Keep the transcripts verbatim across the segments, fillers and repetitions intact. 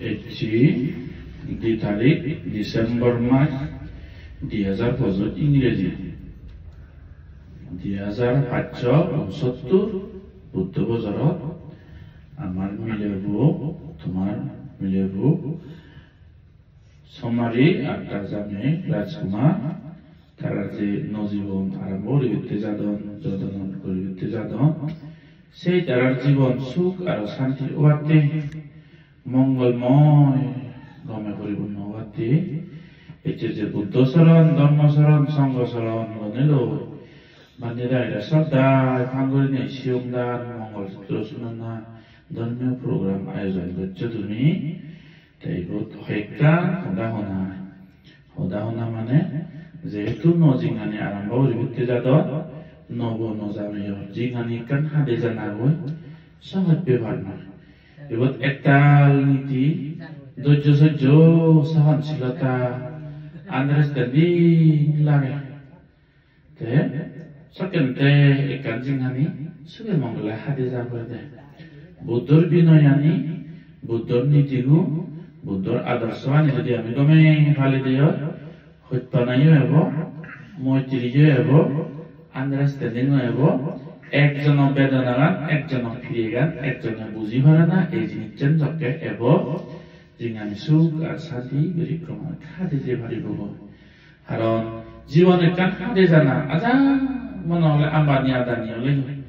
Ecche di tarik December mas, di hajar pojoj Ingreji, di hajar pachsho unsottur Buddho bojorot amar milebo, tomar milebo Somari ar ta jamei Rajkumar, tarar je nuo jibon arambo guribatte jadon, jodon guribatte jadon, sei tarar jibon suk aro santi obatte, mongolmoy, gome poripunno obatte, ecche je Buddho soron, Dhormo soron, Songho soron gonei loi, bhante dagire sroddhai pang gurinei siyong dan, mongol sutro sunonna, dhormiyo program ayojon goccho tumi. Te ibot hoyekkan hoda hona. Hoda hona mane, jehetu nuo jinghani arambo guribatte jadon, nuobo nuo jameyo jinghani ekkan hade janagoi sohoj bepar noi. Ibot ektal niti, dojjo sojjo, sohonsilota, understanding lage. Te sokken te ekkan jinghani suge mongole hade ja porede. Buddhor binoyani, Buddhor nitigun, Buddhor adorsoani jodi ami gome palide oi, hojpanayo ebo, moitriyo ebo, understanding-o ebo, ekjono bedonagan, ekjono piregan, ekjone buji parana, ei jinissan jokke ebo, jinghani suk ar santi guri ekko manus hade jei paribo goi. Karon jibon ekkan hade jana, aja mone hole Ambani Adani ole hi.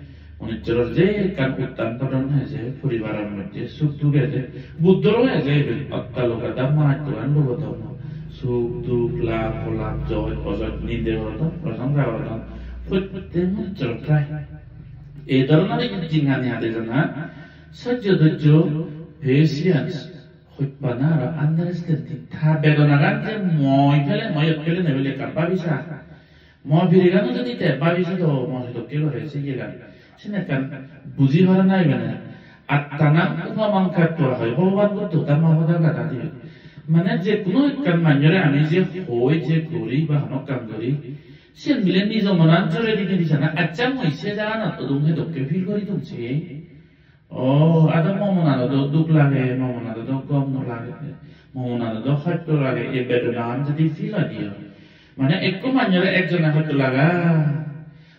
Manuchor je ekkan uttan padon eje, poribaror moddhe suk duk eje, Buddhoro eje iben, ottaloka dhamma attogan logo dhamma. Suk duk, lab olab, joj ojoj, ninde gorodon, prosongsa gorodon, proত্যেক manuchor prai. Ei dhoronor jinghani hade jana, sojjo dojjo, patience, hojpana aro understanding. Ta bedonagan je mui pele, mui pele ne pele ekkan babi sa. Mui piregano jodi te babi sa do, mui dokke gore se iyegan. Sen ekkan buji para nai bene. Attanang upamang kattva hoi, Bhogoban Buddho Dhammapada gada diye. Mane je kuno ekkan manjore ami je hoi, je gori ba hono ekkan gori, sen bile nijo monan jore dinei di sana, accha mui se jaganot odung, he dokke feel gori dun se. O, ado mo monano do duk lage, mo monano do gom no lage, mo monano do hosto lage, ei bedonagan jodi feel oi diyo. Mane ekko manjore ekjone hosto laga,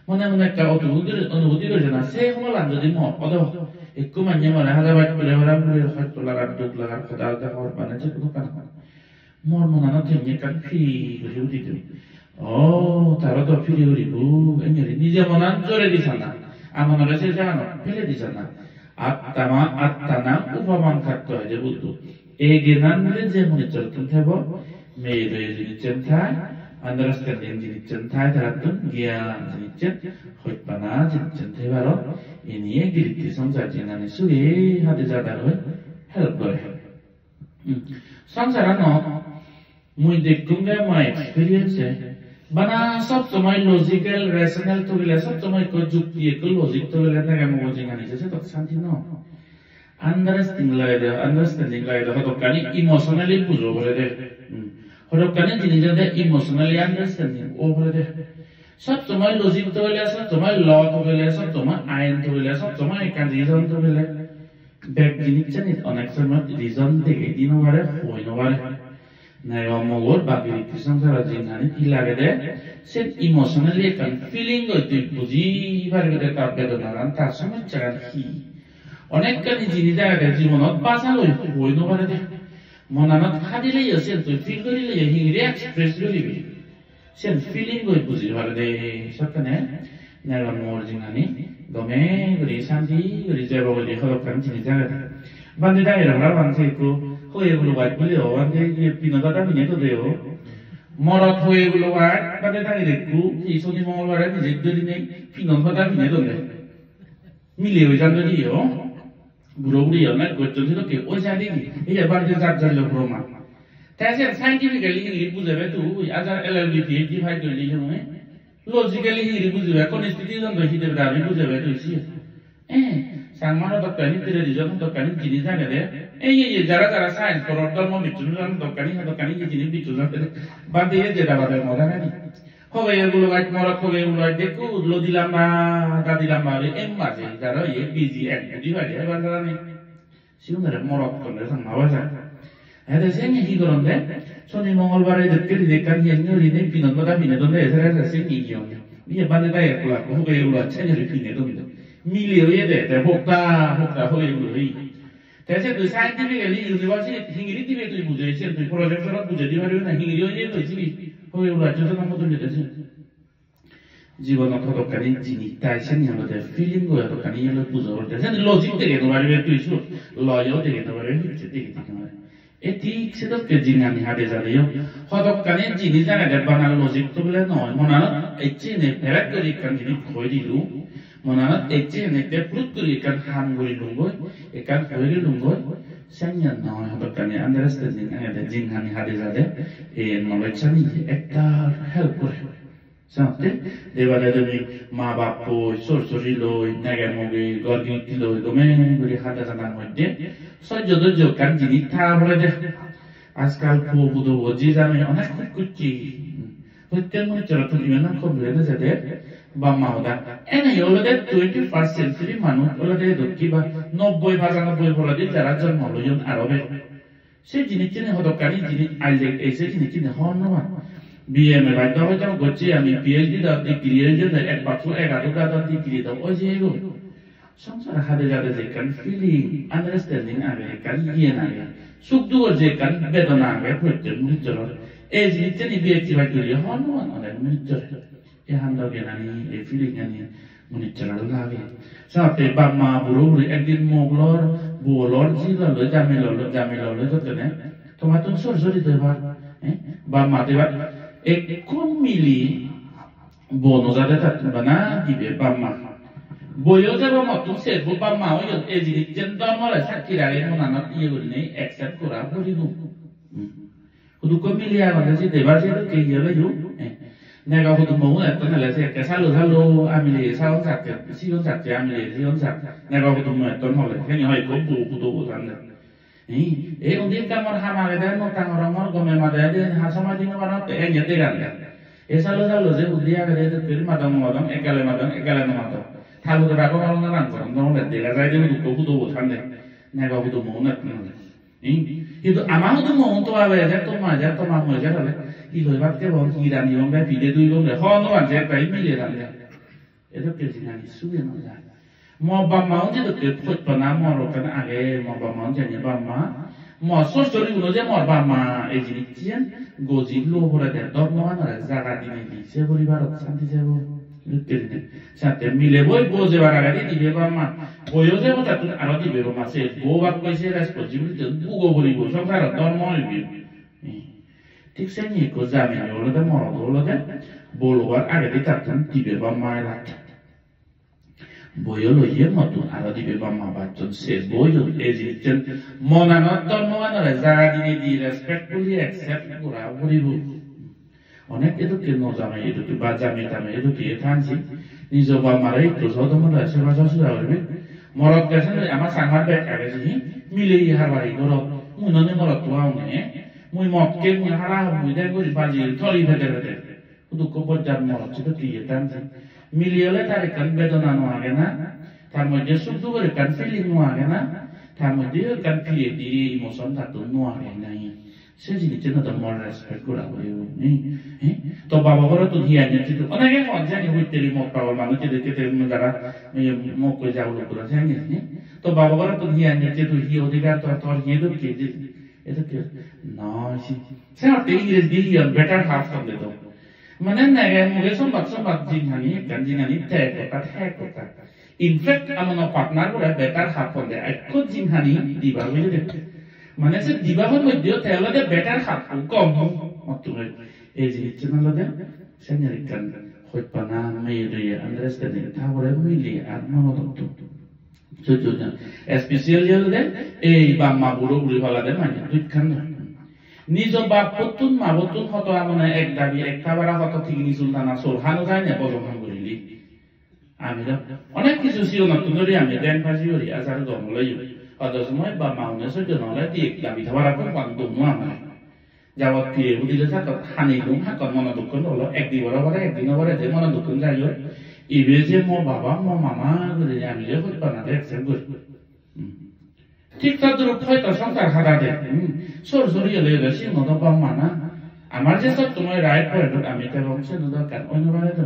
mone mone ekka onubhuti, onubhuti gojje na, se homolan jodi mo odo, ekko manje more hada baj pure ora pure hosto lagar, duk lagar, hoda hoda hor, mane je hono ekkan hor. Mor monanot henne ekkan feel guri udidon. O, taro do feel guribo, eni guri nije monan jore di sana. Amonore se jaganot pele di sana. Attama, attanang upamang kattva hoide Buddho. Ei gyanan mile je manuchorottun thebo, meye doye jinissan thai, understanding jinissan thai, tarattun gyan jinissan, hojpana jinissan thai paro. Iniye giritti songsar jinghani suge hade jadar oi help gore. Hmm. Songsaranot mui dekkunge my experience-e, bana sob somoi logical, rational thogile, sob somoi ekko jukti, ekko logic thogile nege mogo jinghani je sedok santi no. Understanding lagede, understanding lagede, hodokkani emotionally bujo porede. Hmm. Hodokkani jinis ode emotionally understanding o porede. Sob somoi logic thogile, sob somoi law thogile, sob somoi ain thogile, sob somoi ekkan reason thogile. Bek jinissanit onek somoy reason degei di no pare, hoi no pare. Nega mogor ba giritti songsarot jinghani hi lagede, sen emotionally ekkan feeling oi tui buji paribede, ta bedonagan, ta somossagan hi. Onekkani jinis agede jibonot basaloi hoi no parede. Monanot hadileyo, sen tui feel gurileyo, hingiri express guribi. Sen feeling goi buji parede, sokkene nega mor jinghani gome guri santi guri jebo guri hodokkani jinis agede. Bhante dagire parapang se ekko hoye gulo gaj bile o, bhante iye pinot pada pine tode o. Morot hoye gulo gaj, bhante dagire ekko ei soni mongolbare nije gurinei pinot pada pine tode. Mile oi jandoi o. Buro buri onek gojjon sedokke oi jai niki? Ei je bhante jat jollo proman. Te sen scientifically hingiri bujebe tui, ajar L L B, P H D file gorile hi hoi? Logically hingiri bujebe, constitution do hi debe ami bujebe tui siye. Eh, Changma hodokkani, tradition hodokkani jinis agede. Ei, ei, ei, jara, jara science poror, dhormo bicchon hodokkani, hodokkani jinis bicchon agede. Bhante ye jeda bade moda nani. Hoge gulo gaj, morot hoge gulo gaj, dekko lodi lamba, dadi lamba guri, em baje, jaro iye biji ek gudi hoide, hebar jara nei. Sigunore morot honde Changma bhasha. Hede seni hi goron de? Soni mongolbare dokke ride ekkan iyen gurinei pinon bada pine don de, esere esere seni hi hon de? Iye bade dai ekko lakko hoge ulo acche jori pine don de. Mile oye de, te hokta, hokta hoge ulo oye. Te se tui scientifically university hingiri dibe tui bujei, se tui project sorot bujei di paribe na, hingiri oye tui sibi hoge ulo acche sona moto jete se. Jibonot hodokkani jinis tai seni olode feeling goi hodokkani ele bujo olode. Seni logic dege no paribe tui sut, loyo dege no paribe, hicchu dege dege no paribe. E thik sedokke jinghani hade jadeyo. Hodokkani jinis agede bana logic to bile noi. Monanot ecche ne peret guri ekkan jinis hoi dilu. Monanot ecche ne te prut guri ekkan ham guri lungoi, ekkan hoi lungoi. Seni noi hodokkani understanding agede jinghani hade jade. E knowledge ani ektal help gore. Senotte debade tumi ma bappoi, sor sori loi, nege moge, gor gitti loi, gome guri hada jana moddhe sojjo dojjo ekkan jinis tha pore de. Ajkal puo pudo bo ji jami onek huj hucche. Proত্যেক manuchorottun iben complain ejede, bap ma hoda. Ene olode twenty-first century manuj olode edokki ba nobboi pachanobboi poredi jara jonmo loyon aro be. Se jinichchani hodokkani jinis aile, ei se jinichchani hobor no pang. B M A baj do hoito gocche ami, P H D do degree oye de, ek baksu ek adu gado degree do oye go. Songsar hade jade je ekkan feeling, understanding age, ekkan giyan age. Suk dugor je ekkan bedona age, proত্যেক manuchorot. Ei jinichchani biyecchi baj guri hobor no pang onek manuchore. E handa gyanani, e feeling ani manuchchor lage. Senotte bap ma buro buri ekdin mok lor, bo lor, ji lor loi, jami lor loi, jami lor loi jottone. Tomattun sori sori debar, eh? Bap ma debar. Ekko mili bo no jade tattun bana dibe bap ma. Boyo jebo mottun se bo bap ma oyon, e jinichchan dhormore sakki rage monanot iye gurinei accept gora poribo. Hmm. Hudukko mili agonde se debar se dokke iye oye yo. Eh. Nega hudummo un etton ole se ekke salo salo amile sagon sakke, sigon sakke amile sigon sak. Nega hudummo etton ole. Heni hoi ekko bu budo bu tande. Eh, e undi ekka mor ham agede, no tangorongor gome made ade, ha somai dino bana te enya degan de. E salo salo je undi agede, dokke madong madong, ekgale madong, ekgale no madong. Thalu dora gom aro nanan goron, no ole dega jai de hudukko budo bu tande. Nega hudummo un etton ole. Hi? Hintu ama hudu mo to abe je to ma je to ma mo je hole. Hi loi bat ke bon hi rani bon be pide dui bon be. Ho no ban je tai mile ran de. Edokke jinghani suge no jai. Mo bap ma un je dokke hojpana mor okken age, mo bap ma un jani bap ma. Mo sor sori guno je mor bap ma ei jinichchan goji lo pore de dhormo anore jaga dinei di se poribarot santi jebo. Edokke dinei. Senotte mile boi bo jebar agedi dibe bap ma, boyo jebo tattun aro dibe bap ma, se bo bap koi se responsibility bugo poribo songsarot dhormo oibe. Thik seni ekko jami olode morot olode bo lobar agedi tattun dibe bap ma elak. Boyo loye mottun aro dibe bap ma bacchon, se boyo ei jinichchan monanot dhormoganore jaga dinei di respectfully accept gora poribo. Onek edokke no jame edokke ba jame tame edokke e thansi. Nijo bap mare ekko sodo mole seba sasuja goribe. Morot gese noi ama Changmar bek age sini mile hi harbari gorot. Mui noni morot tu aunge. Mui mot ke mui hara hom mui de guri baji tori pede pede. Hudukko bojjar morot sedokke e thansi. Mile ole tar ekkan bedona no age na? Tar moddhe suk dugor ekkan feeling no age na? Tar moddhe ekkan pire dire emotion tattun no age nahi? Se jinichchun do mor respect gora poribo, eh? Eh? To baba gorottun hi anne, jidu onege hon jani hutteri mok pagol manuj jede kete mujara, eh, mok koi jaguluk gora jani, eh? To baba gorottun hi anne, jidu hi odhikar tor, tor hi edokke je, edokke noi si. Se hotte Ingreji hi hon, better half hon de do. Mane nege muge sombad, sombad jinghani, ekkan jinghani te ekko ta, te ekko ta. In fact, amono partner bore better half honde, ekko jinghani dibar hoye de. Mane se dibar moddhe te olode better half gom mottunge. Ei jinichchun olode seneri ekkan hojpana meye doye understanding ta pore mile ar monodottun. Sojjo jon. Especially olode ei bap ma buro buri palade mane dukkan noi. Nijo bappottun mabottun hoto amone ek dabi ek tabara hoto tigini sultana sol hano jai ne bojong ham gurile. Ami do onek hissu sigonottun dhuri ami den paji guri ajar gom oleyo. Hodo somoy bap ma une sojjo no ole di ek dabi thabara pun pan dum no amare. Jabot pire udile sakot hani dum hakkon mono dukkun olo, ek di boro boro ek din boro de mono dukkun jaiyo. Ibe je mo baba, mo mama guri ami je hojpana de accept guri. Hmm. Thik todrup hoito songsar hadade, hmm, sor sori ole ole siyun do bap ma na. Amar je sob somoi right point-ot ami thebong, siyen do ekkan onno bare do.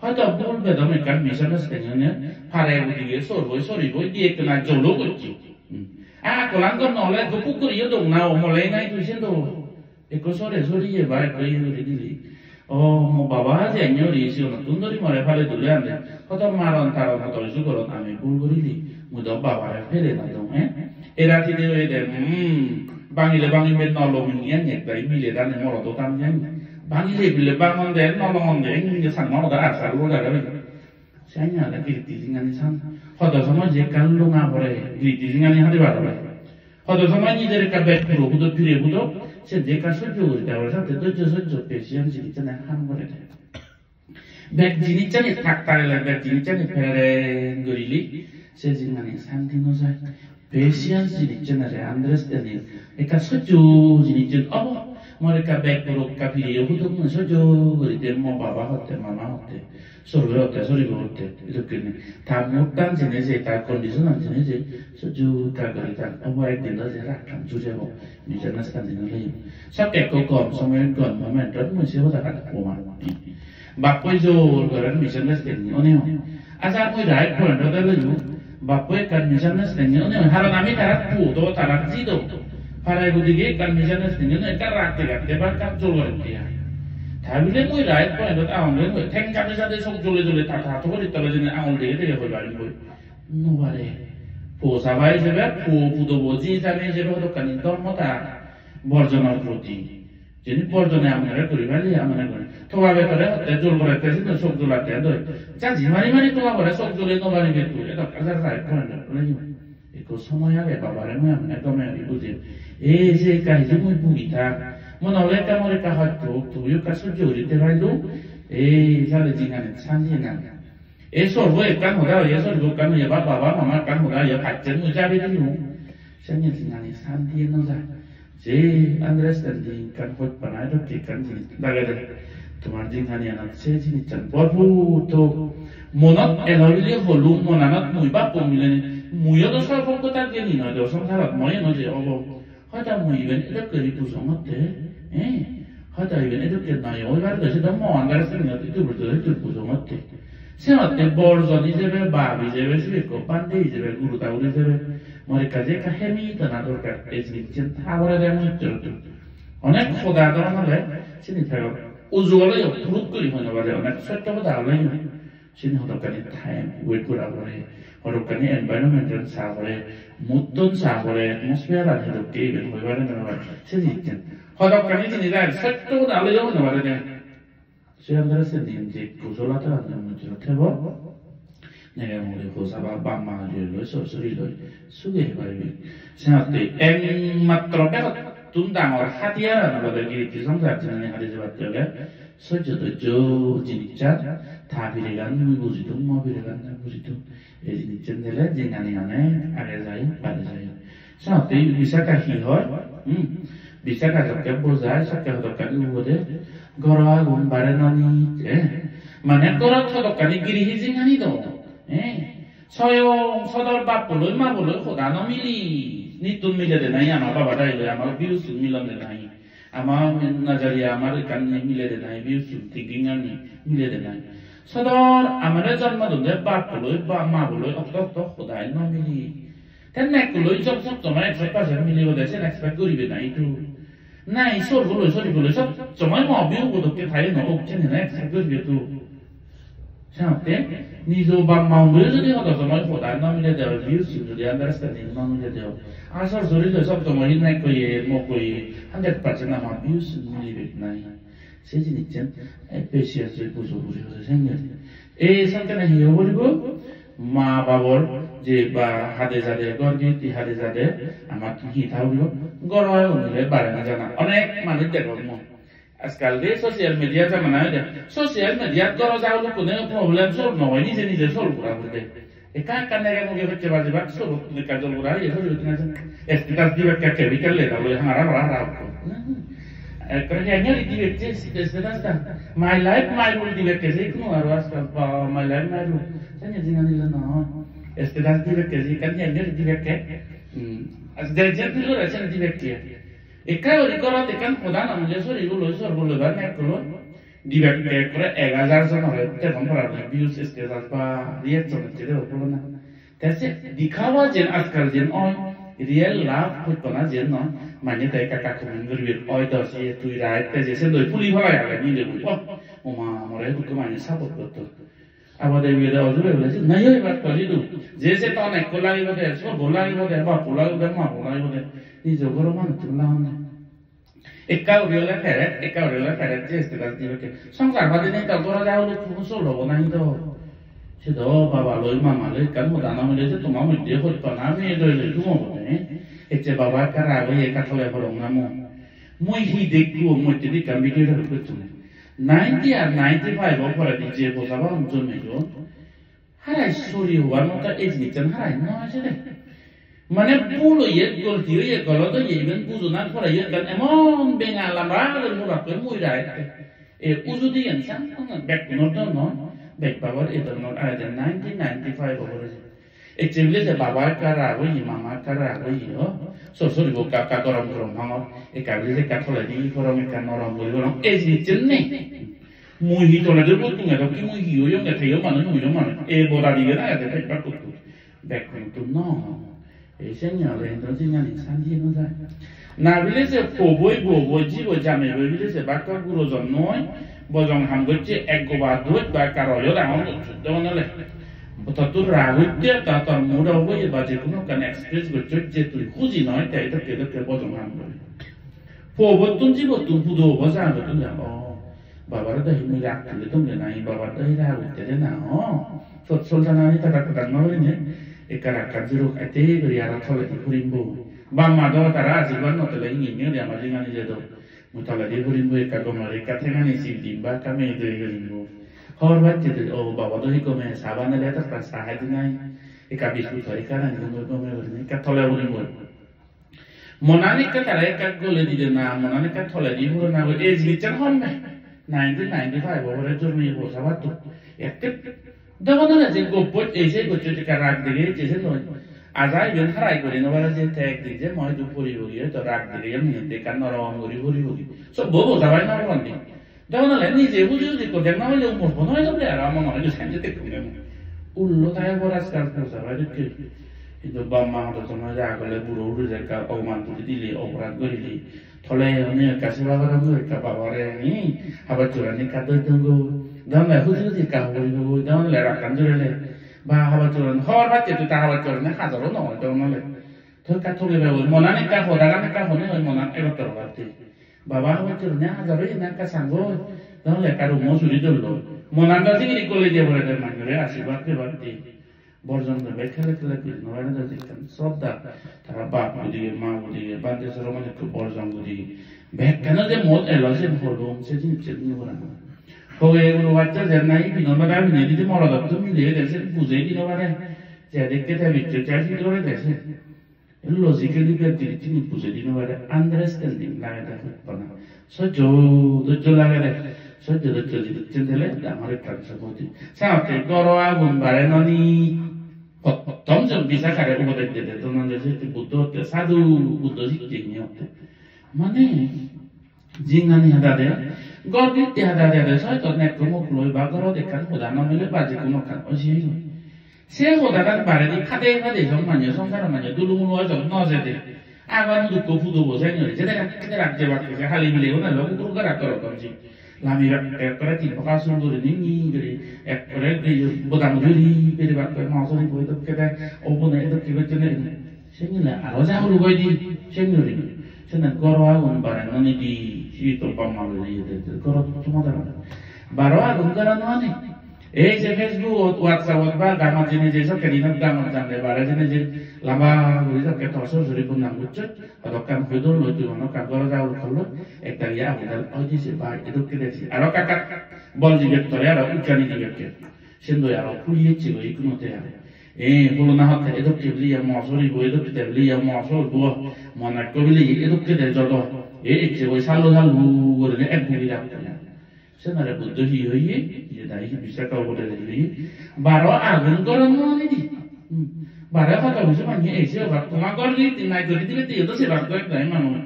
Hoito bul bedom ekkan misunderstanding-e pare udige sor boi sori boi di ekkena jolo gocche. Hmm. A, kolan do nole gupuk guriyo dong na, o mole nai tui siyen do. Ekko sore sori ye ba ekko iye guri dili. O, mo baba je enyo ri siyonottun dori more pale dule ande. Hoto maron taron hoto isu goron ami bul gurili. Mui do babare pele no dong, eh? Era tide oye de, hmm, bangile bangile no loming iyan ek dai mile dane moro do tam iyan. Bangile bile bangon de, no longon de, enge sang moro da asal lo jaga. Siyani ole giriti jinghani san. Hodo somoi je ekkan lunga pore, giriti jinghani hadibar ole. Hodo somoi nijer ekka bek puro hudo, pire hudo, se je ekka sojjo guri, tar pore sate dojjo sojjo, patience jinissan ham gore de. Bek jinissani thak thagele, bek jinissani peren gurile, se jinghani santi no jai. Patience jinissan age, understanding. Ekka sojjo jinissan obo. Mor ekka bek puro ekka pire hudo mui sojjo guri de, mo baba hotte, mama hotte, sorbo hotte, soribo hotte, edokken. Ta mood-an jene je, ta condition-an jene je, sojjo ekka guri ta obo, ekdin do je rakkan juri jabo, misunderstanding ole. Sokke ekko gom somoy, gom moment-ot mui se hodagan hom ar. Bappoi jor gorer misunderstanding one hon. Acha mui right point-ot eleyong. Bappoi ekkan misunderstanding one hon. Haron ami tara puo do, tara ji do. Pare gudige ekkan misunderstanding one, ekkan rat degatte ba ekkan jor gorekke ai. Ta bile mui right point-ot agonge, mui theng jade jade sok jole jole ta ta to gori tole jene angul dege dege hoi parim boi. No pare. Puo saba ijebe, puo pudobo ji jani ijebe hodokkani dhormo ta borjonor proti. Jeni borjone amare guri pali, amare guri. Toga betore hotte jol gorette, sino sok jolatte doi. Jaji mari mari toga bore sok jole no pari betu. Edo ajar rai point ole yo. Ekko somoy age babare mui amne gome guri bujim. Ei je ekka hiju mui bugi thak. Mone hole ekka mor ekka hoyto, tuiyo ekka sojjo guri te pailung. Ei sale jinghani santi na. Ei sorbo ekkan hoda hoye, sorbo ekkan hoye, ba baba mama ekkan hoda hoye, pacchen mui jabi dilung. Seni jinghani santi no jai. Je understanding ekkan hojpana edokke ekkan jinis lagede. Tomar jinghani anot se jinissan bhorpur to monot elo bile holung, monanot mui bappo mile, muiyo do sorbo ekko ta geni noi do songsarot, moiyo no je obo. Hoda mui iben edokke guri bujongotte, eh? Hoda iben edokke noi, oi pare do se do mo understanding-ot idur bujo, idur bujongotte. Senotte borjon ijebe, bap ijebe, sibe ekko bhante ijebe, guru thakur ijebe, mor ekka je ekka hemi dana dorkar, ei jinissan ta pore de mui uttor uttor. Onek hoda don ole, sini thagok. Uju oleyo, proof guri hoi no pare, onek sotto hoda oleyo. Sini hodokkani time wait gora pore, hodokkani environment-an sa pore, mood-tun sa pore, atmosphere-an hodokke iben hoi pare no pare. Se jinissan. Hodokkani jinis age, sotto hoda oleyo hoi no pare de. Se andare se din je kusolata ande mujura thebo. Nege mure hosaba bamma joi loi, sor sori loi, suge hoi paribe. Senotte ekmatro begottun dangor hatiyar-an olode giriti songsar jinghani hadi jebatte ole. Sojjo dojjo jinissan, ta piregan mui bujidung, mo piregan mui bujidung. Ei jinissan dele jinghani mane age jai, bare jai. Senotte Visakha hi hoi? Hmm? Visakha jokke bujai, sokke hodokkani ubode. Goro agun bare no nit, eh? Mane gorot hodokkani girihi jinghani do, eh? Soyong sodor bappo loi, mabo loi hoda no mili. Nittun milede nahi ama baba dai loi, ama views-un milonde nahi. Ama nazariya, amar ekkan iye milede nahi, views-un, thinking-ani milede nahi. Sodor amare jonmo donde bappo loi, ba mabo loi okto okto hodai no mili. Te nekko loi job sob somoi ekso percent milibo de, sen expect guribe nahi tu. Nahi sorbo loi, soribo loi sob somoi mo view-bo dokke thai no ok, sen hene expect guribe tu. Senotte nijo bap ma-un loi jodi hodo somoi hoda no mile de oi, views-un jodi understanding no mile de oi, asol sori loi sob somoi hi nai koye, mo koye, hundred percent ama views-un mile bek nai. Se jinissan, eh, patience-oi bujo buri hoje senge. Ei sokkene hi obo puribo? Ma babor je ba hade jade, ghor giriti hade jade, amattun hi tha puribo? Ghoro agun mile bare no jana. Onek manuj degong mui. Ajkal de social media jamana oide. Social media-t goro jagulukkuneo problem solve no oi, nije nije solve gora puribo. Ekka ekka nege muge hocche bajibak, solve ekka jol gora oye, solve gora oye. Status dibakke chemical leda loi hangara hara hara hokko. Ekkore he nyori dibakke status ta. My life, my rule dibakke je ikkunu aro ajkal ba my life, my rule. Seni jinghani loi no. Status dibakke je ekkan he nyori dibakke. Hmm. Ar je je feel gore sen dibekke. Ekka guri gorot ekkan hoda na muje sori gulo, sor gulo ba nek gulo. Dibekke ekkore ek hajar jonore tegon parapang views, status ba reaction ecche de hobo na. Te se dikhawa jen ajkal jen oi, real love hojpana jen noi. Mane te ekka ekka comment guribe, "Oi do se tui right," te je sen doi puli phalai age mile guri. Oh, o ma, more dukko mane support gotton. Abade ibere ojure bole je, "Nahi oi bat kori du." Je se ton ekko lagibo de, so bo lagibo de, bappo lagibo de, mappo lagibo de. Nijo goro manuchun lagonne. Ekka guri ole peret, ekka guri ole peret, je status dibekke. Songsar padi nei to, goro ja holo, puro sol hobo nahi to. Se do baba loi, mama loi, ekkan hoda no mile je toma moddhe hojpana ami doi loi tumo bode. Ecche baba ekka rag oye, ekka tole porong na mo. Mui hi dekko, mui tedi ekkan video record gocchong. Ninety ar ninety-five o poredi je bosa baun jonmeyon, harai sori hobar moto ei jinissan harai noi sede. Mane bul oye, golti oye, golot oye, iben bujonar pore yo ekkan emon benga lamba guri murattun mui rai. E uju diyen sang sang bekkunor do noi, bek babor e dhoronor age de nineteen ninety-five obo re. Ecche bile se baba ekka rag oye, mama ekka rag oye, o. Sor soribo ekka ekka gorom gorom hangor, ekka bile se ekka toledi gorom, ekka norom guri gorom, ei jinissan nei. Mui hi toledi buttung edokke, mui hi oyonge, teyo manuj, muiyo manuj. E boda dibe na ede pek pek kuttu. Bekkunottun no. Ei senne ole hintu jinghani sandiye no jai. Na bile se poboi, boboi, jiboi, jameiboi bile se bakka gurojon noi. Bojong ham gocche ek goba doj ba ekka royo dangor gocche. Dogon ole. Tottur rag utte ta tor mood off oye ba je hono ekkan express gocche je tui huji noi te edokke edokke bojong ham gori. Pobottun jibottun hudu obo janottun jang. O, babare do hini rag tuli dongge nahi, babare do hi rag utte de na, o. Sot sol janani tadak tadak no gurinei, ekka rakkan juruk atte guri aro toledi hurimbo. Bamma do tara asirbat no tole hini hini guri ama jingani jedo. Mui toledi hurimbo ekka gomor ekka thengani sil dim ba ekka mei doi hurimbo. Hobor pacche de, o, baba do hi gome sa banele tak tak sa hai dinai. Ekka biskut hoi ekka rani gome gome gurinei ekka tole hurimbo. Monan ekka tara ekka gole dide na, monan ekka toledi purona goi, ei jinissan hom nei. Nineteen ninety-five obore jormiye bosa batto. Ekke dogon ole je goppot ei sei gocchot ekka rag dege ecche sen noi. Aja iben harai gori no pare je te ekdin je moi idu poribogi, hoito rag dege jem hinette ekkan norom guri poribogi. So bo bosa pai no porondi. Dogon ole nije huji huji ekko degna hoile umor bono oi jabo de aro ama mone hoide sanje dekkong de mui. Ullo tayo poriskar poriskar oi dokke. Hintu bap ma hodo somoi ja gole buro uri je ekka ogoman tuli dile, oporad gorile. Tole oni ekka seba gorong ekka babare, hi, habar chorani ekka doi dong go. Dogon ole huji huji ekka hobor go, dogon ole rakkan jorele. Ba habar choran, hobor pacche tui ta habar chorani hajaro no oi dogon ole. To ekka toge bebo, monan ekka hodagan ekka hone oi monan egottor obatte. Baba hobor chorone hajar oye na ekka sango, tahole ekka rumo suri dhollo. Monan do singiri gole je pore de manjore ashirbad pebatte. Borjon de bek khele khele pil no pare do jikkan sroddha. Tara bap gudi, ma gudi, bhante soro mane ekko borjon gudi. Bekkano je mod elo sen holung se jinis sen no pare. Hoge ulo bacche je nahi bino bada bine didi morodottun mile de sen bujei di no pare. Je dekke te bicche chai sidi gore de sen. Logically bek jinisani bujei di no pare, understanding lagede hobbana. Sojjo dojjo lagede, sojjo dojjo jinissan thele dangor ekkan sompotti. Senotte goro agun bare noni, prottom jon Visakha re upodes dede, Dhananjay Setthi Buddho otte, sadhu Buddho sikke hini otte. Mane, jinghani hadade, ghor gitti hadade, soito nekko mok loi ba ghorot ekkan hoda no mile ba je hono ekkan oi siye. Se hodagan baredi pade pade song manye, songsaro manye dulumulu oi song no jede. Agon dukko pudobo sengori, jede rak, jede rak jebak, je hali mile hona lo, kukur garak gorot tonji. Lami rak, ekkore tin poka sur guri, ni ni guri, ekkore guri, bodam guri, beri bak, mo sori boi dokke de, o bone dokke bette ne. Sengile aro jaguru goi di, sengile. Sene goro agun bare noni di, sibe to bamma loi iye de, de, goro to mada. Baro agun goro noni. Ei je Facebook-ot, WhatsApp-ot ba gamot jeinei je sokke dinot gamot jande bare jeinei je lamba guri sokke to sor sori bonnam gocchot, odokkan hoi dol loi tui onokkan goro jaguru kollo, ekdagi agun dal oi di se bai, edokke de se. Aro kakkat bol dibettore aro ukkani dibekke. Sendoi aro puli ecche goi ikkunotte aro. E, pulona hotte edokke bili ya mo soribo, edokke te bili ya mo soribo, mo nakko bili edokke te jodo. E, ecche goi sallo sallo gurinei ek gugi rakko ya. Senare Buddho hi hoye, ye dai hi Visakha upodes hoye. Baro agun goron no nidi. Hmm. Bare hodo biji manye ese obar, toma gor giri tin nai gori dibe diye do se bar do ekdagi manuj.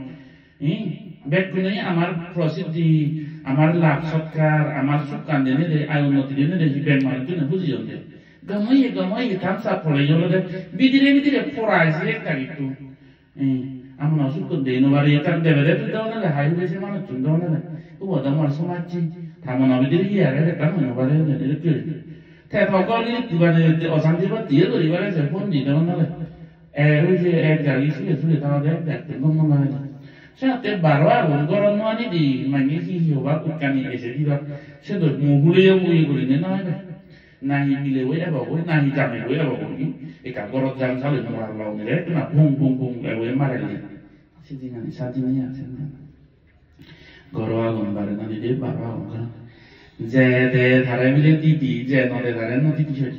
Hi? Bekkune amar prosiddhi, amar lab sotkar, amar sukkan dene de, ai unnoti dene de, hi bek manuj june huji onde. Gom oye, gom oye, than sa pore yolo de, bidire bidire pora ese ekdagi tu. Ei, amon osukkun dei no pari, ekkan debede tui degong nale, hai hure se manuchun degong nale. Ubo do mor somajje, ta mono bidire hi age, ekkan hoi no pare, hoi no pare, hoi no pare. Te to gor giri tibade, osanti batti ye guri pare, se phone di degong nale. E, oi je ek jagi suye suye tangode, ek jagi gom no lage. Se atte baro agon, gorot no ani di, manye hi hi hobak ukkani ese dibak. Se do mu huleyo mu ye gurine no ebe. Nahi milebo ebogoi, nahi jameibo ebogoi. Ekka gorot jang sale mora longere, ekkena bung bung bung eboi marelli. Sidinani sadine ase na. Goro agon bare nani de baro agon. Je de tare bile didi, je no de tare no didi hoi.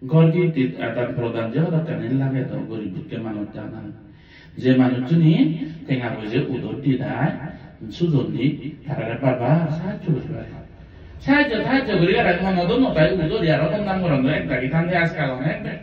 Gor di di adan prodan je hodokkani lage do gorib dukke manuj jana. Je manuchchune tenga poije udor di dai, sujon di, tarare bar bar sahajjo guri pare. Sahajjo, sahajjo guri pare, mono do no tai, udor di aro honnam goron do, ek dagi thande ajkal onek bek.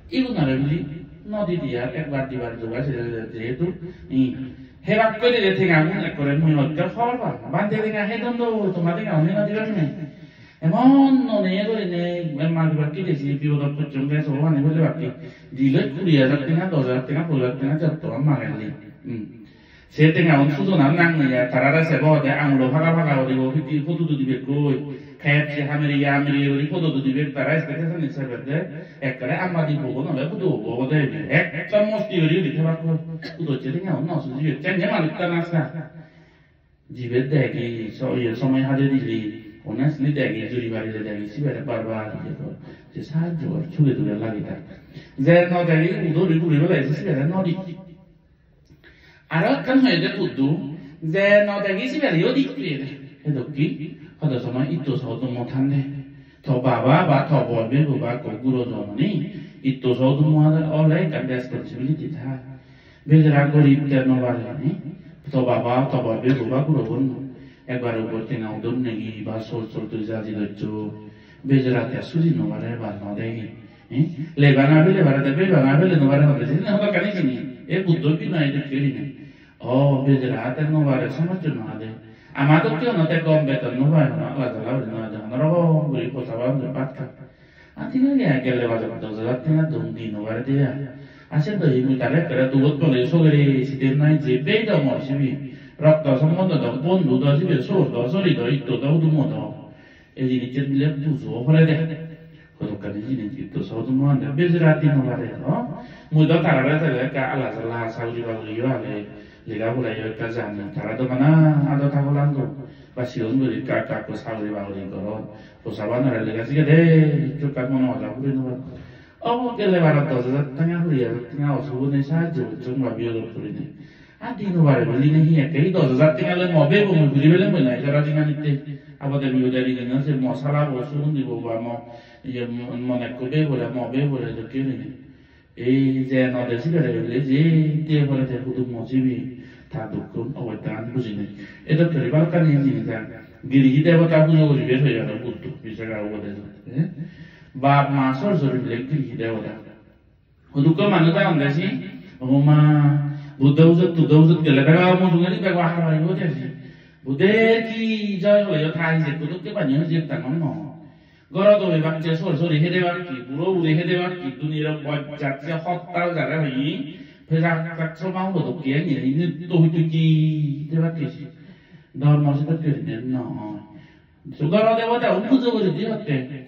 Igun aro bili no di di ar ekbar dibar joga se jehetu, i, hebak guri de tenga gun ekkore mui hotte hobor pang. Bhante tenga hedon do, toma tenga hone no dibar ne. Emon noneye gurinei, em, madi bakke desi, bipodot pocchong de, sobo pani bole bakke. Diloi kuri hajar tenga, dos hajar tenga, pondro hajar tenga jotto magelli. Hmm. Se tenga un sujonan nang niya, tarare sebo de angulo phaga phaga guribo, piti photo tuli bekkoi. K F C hameriye, hameriye guri photo tuli bek, tara status ani sebe de. Ekkere amma di bobo nole photo bobo de. Ekdom mosti guri guri thebak koi. Photo che tenga un no sujibe. Chenne manuj tan asa. Jibe degi, so-, iye, somoi hade dili, honestly degi, juri barile degi, sibere bar bar iye gor. Je sahajjo gor, suge duge lagi thak. Je no degi, udori guri bele, je sibere no di. Aro ekkan hoyede Buddho, je no degi, sibere yo di guri ede. He dokki, hodo somoi itto sodo mo thande. To baba ba to bor bebo ba ko guro jomoni, itto sodo mo ole ekkan responsibility thai. Bejara gorib te no pare, eh? To baba, to bor bebo ba guro bon. Ekbar ubor tenga udon negi ba sol sol tui jaji doccho. Bejara te suji no pare ba no degi. Eh? Lebana bele pare te bebana bele no pare hobe. Sini hodo kani sini. E Buddho bi nai de keri ne. O bejara te no pare somajjo no ade. Ama dokke ono te gom beton no pai hono ala jala uri no ade. Hono rokom guri posa ba hono batka. Aa, thik age, gelle bazar dos hajar tenga dun di no pare de ai. Aa, se do hi mui tare ekkere dugot pole sogere siden nai je bej do mor sibe. Rokto sombondo do, bondhu do sibe, sor do, sori do, itto do, hudumo do. Ei jinissan bile bujo pore de. Hodokkani jinis itto so hudumo ande bejara di no pare do. Mui do tarare tele ekka ala jala saguri baguri yo age, lega pora yo ekka jani. Tara do bana ado thagolan do. Ba sigon guri ekka ekka ekko saguri baguri goron. Posabanore lega sigede, hissu ekkan mono hoda puri no pare. Obo gelle barot dos hajar tenga, kuri hajar tenga osubune sahajjo gocchon ba biyodot purinei. Ar di no pare bili ne hi ekke, hi dos hajar tenga loi mo bebo mui puri pelem boi nai, jora dinanitte. Abode biyode rini no se mo salabo, sugun dibo ba mo, iye, mo, mo nekko bebore, mo bebore dokke gurinei. Ei je no de sibere bile je de pore te hudu mo sibe ta dukkun obostagan bujinei. Edok guri balokkani jinis age. Girihi debota pujo guribe hoi aro Buddho, Visakha upodesh. Eh? Bap ma sor sori bile girihi debota. Hudukko manuj agon de si, obo ma, Buddho pujot, Buddho pujot gele bego mujungedi bego hara hara guri de si. Buddho ki joy hoye, ta hi je hudukke bani hoye tangor no. Goro dole bacche sor sori hede bakki, buro buri hede bakki, duniyar bojjat se hottal jare hoye, pejak jak soma hulo dokke ani, ini to hutu ki hede bakki si. Dhormo se dokke ne no. Sugoro debota un pujo guri di hotte.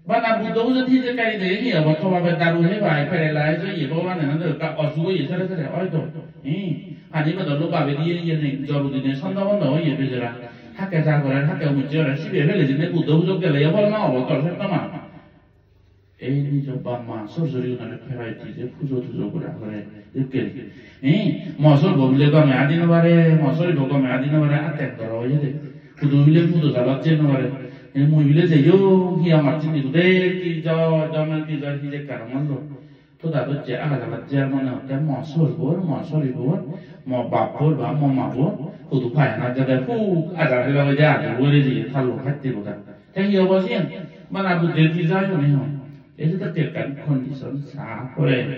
Bana Buddho pujo di je kai de ni abo to babe daru he bai paralyze oye, Bhagwan ne do ka osu oye sere sere oi to. Hi, hani bodol lo babe diye ye ne joru dine sondo bondo oye bejara. Hakke ja gore, hakke mujje gore, sibe fele jine Buddho pujo gele ye bol ma obo tor se toma. Ei nijo bap ma sor sori gunore pherot di je pujo tujo gora gore dokke. Ei mo sor bo bile gome adi no pare, mo sor bo gome adi no pare, atte doro oye de. Hudu bile hudu jagat je no pare. Ei mui bile je yo hi amar chindi gude ki jo, jo na ki jo hi je karon lo. To da docche aga jagat je mone hotte mo sor bor, mo sori bor, mo bap bor ba mo ma bor, hudu payana jade hu ajar hela oye de adi bore je thallo khatte goda. Te hi obo siyen? Bana Buddhe di jai hone hon. Ei je dokke ekkan condition sa pore,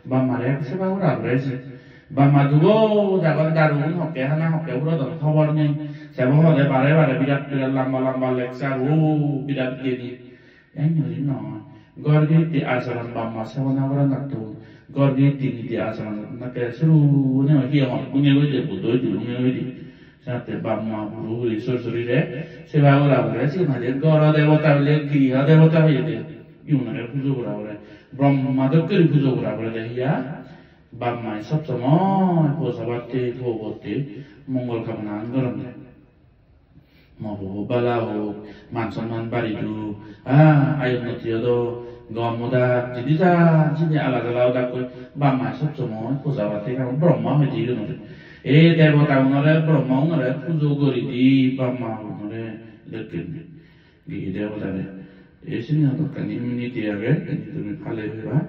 bap mare seba gora pore se. Bap ma dugo jagon, darugun hokke hana, hokke urodon, hobor nei. Sebo hode bare bare birat birat lamba lamba lecture, o birat geni. Ei nuri noi. Ghor giritti achoron bap ma seba na goranattun. Ghor giritti niti achoron nakke suru ne hi hon, unge goi de, Buddho oi de, unge goi de. Senotte bap ma buro guri sor sorire seba gora pore, sigun hoide goro debota bile, griho debota hoide. Igunore pujo gora pore. Brahma dokke guri pujo gora pore de hiya. Bap mai sob somoi posabatte, pobotte mongol kamona an goronde. Mo pobo bala hok, man somman bari duk, ah, ayo unnoti odo, gom odak, jidi jan sidi ala jala odak goi, bap mai sob somoi posabatte, karon Brahma hoide igunore. Ei debota gunore, Brahma gunore pujo guri di, bap ma gunore dokken di. Giri debotare. Ei sini hadokkani immunity age, ini tumi pale peba,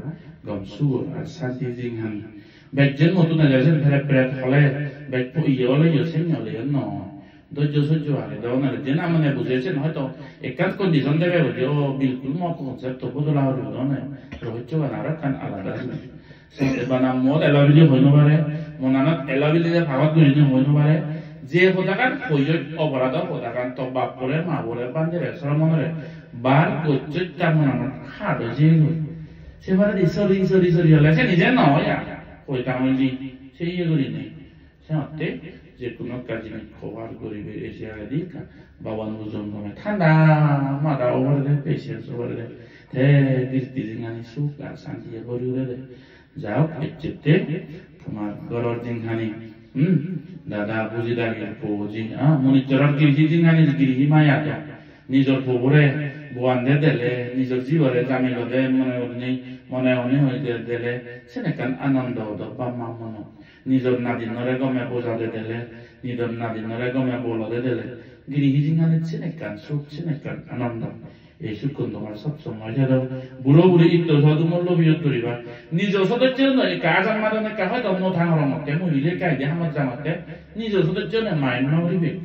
gom sugor ar santi jinghani. Bej jen mottun eje sen peret peret hole, bej po iye ole yo sen ole yo no. Dojjo sojjo age, do na jen amane buje sen hoito ekkan condition debe buje, o bilkul mo concept to bodola hori do na. Rohit chogan aro ekkan alada jinis. Senotte bana muot elo bili hoi no pare, monanot elo bili je pagot gurinei hoi no pare. Je hodagan hoyoi, oborador hodagan, to bappore, mabore, bhantere, soromonore bar gocchoi, ta monanot hado jeyegoi. Se baredi sori, sori, sori ole se nije no oi ar. Hoi tang oili, se iye gurinei. Senotte je hono ekkan jinis cover guribe, ei se agedi ekka baban bujon gome, thanda mada obo de, patience obo de, te giritti jinghani suk ar santiye bhori ure de. Ja hok, ecchette tomar ghoror jinghani, hmm, dada buji dagi po ji, ah, munissoror girihi jinghani, girihi maya to. Nijor pobore boande dele, nijor jibore jamilode mone gurinei, mone hone hoi de-, dele, sen ekkan anondo odo bap ma monot. Nijor nadinore gome bojade dele, nijor nadinore gome bolode dele, girihi jinghani sen ekkan suk, sen ekkan anondo. Ei sukkun tomar sob somoi thedo. Buro buri itto sodu mollo biyot guriba. Nijo sodosse no ekka ajan madon ekka hoito no thangorongotte, mui bile ekka ide hamot jangotte. Nijo sodosse no mind no guribe.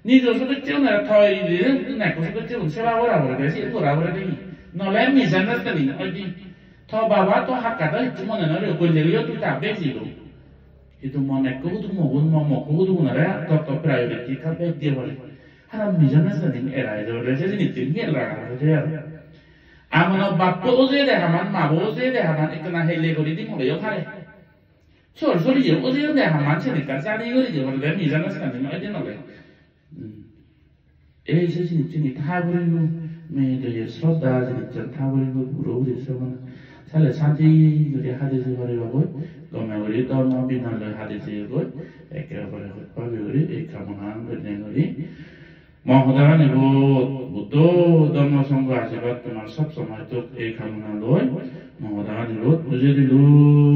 Nijo sodosse no thoi ide, nekko sodosse no seba gora pore de, sin gora pore de. Nole misunderstanding oi di. To baba to hakka to hissu mone no re, golle yo tu ta beji do. Hintu mon ekko hudu mogun, mo mokko hudu gunore to, to priority ekka bej diye pore. Haram misunderstanding era ejore, se jinissun hi ela raga oye aro. Amono bappo ojede haman, mabo ojede haman, ekkena hele guri di mole yo pare. Sor soriye ojede haman, sen ekka jani guri di mole misunderstanding oide nole. Hmm. Ei se jinissun tha puribo, me doye sroddha jinissun tha puribo, puro guri se mane. Sale santi guri hadi jei paribo goi, gome guri dhormo binan loi hadi jei goi, ekkebare hot pabi guri ei kamonan gurinei guri. Mo hodagani bot, Buddho, Dhormo, Sangho ashirbad tomar sob somoi thok ei kamona loi, mo hodagani bot bujei dilung.